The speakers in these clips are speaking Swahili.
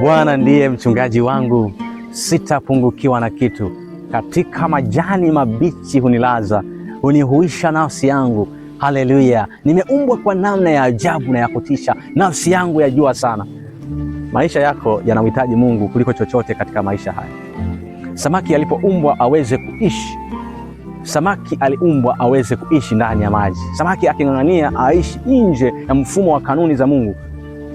Bwana ndiye mchungaji wangu, sitapungukiwa na kitu. Katika majani mabichi hunilaza, hunihuisha nafsi yangu. Haleluya! Nimeumbwa kwa namna ya ajabu na ya kutisha, nafsi yangu yajua sana. Maisha yako yanamhitaji Mungu kuliko chochote katika maisha haya. Samaki alipoumbwa aweze kuishi, samaki aliumbwa aweze kuishi ndani ya maji. Samaki aking'ang'ania aishi nje ya mfumo wa kanuni za Mungu,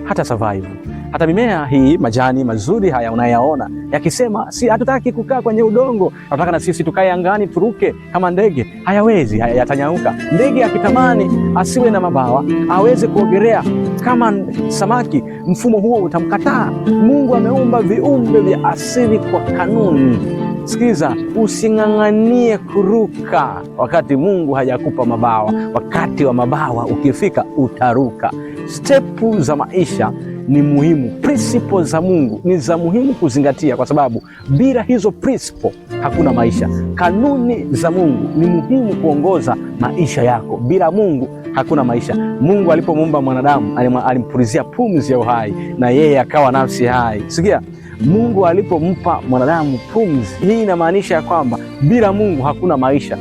hata survive. Hata mimea hii, majani mazuri haya unayaona, yakisema si hatutaki kukaa kwenye udongo, tunataka na sisi tukae angani turuke kama ndege, hayawezi, haya yatanyauka. Ndege akitamani asiwe na mabawa aweze kuogelea kama samaki, mfumo huo utamkataa. Mungu ameumba viumbe vya asili kwa kanuni. Sikiza, using'ang'anie kuruka wakati Mungu hajakupa mabawa. Wakati wa mabawa ukifika, utaruka. Stepu za maisha ni muhimu, principle za Mungu ni za muhimu kuzingatia, kwa sababu bila hizo principle hakuna maisha. Kanuni za Mungu ni muhimu kuongoza maisha yako. Bila Mungu hakuna maisha. Mungu alipomuumba mwanadamu alimpulizia pumzi ya uhai na yeye akawa nafsi hai. Sikia, Mungu alipompa mwanadamu pumzi hii, inamaanisha ya kwamba bila Mungu hakuna maisha.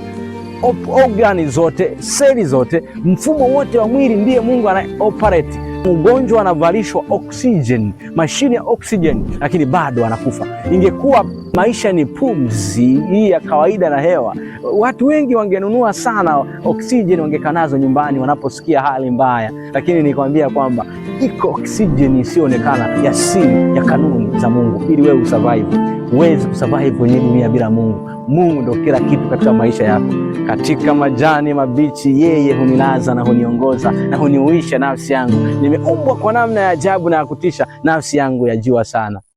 Ogani zote, seli zote, mfumo wote wa mwili ndiye Mungu ana operate. Mgonjwa anavalishwa oxygen, mashine ya oxygen, lakini bado anakufa. Ingekuwa maisha ni pumzi hii ya kawaida na hewa, watu wengi wangenunua sana oxygen, wangekaa nazo nyumbani wanaposikia hali mbaya. Lakini nikwambia kwamba iko oxygen isiyoonekana ya siri ya kanuni za Mungu ili wewe usurvive. Huwezi kusurvive kwenye dunia bila Mungu. Mungu ndo kila kitu katika maisha yako. Katika majani mabichi yeye hunilaza na huniongoza na huniuisha nafsi yangu. Nimeumbwa kwa namna ya ajabu na ya kutisha, nafsi yangu yajua sana.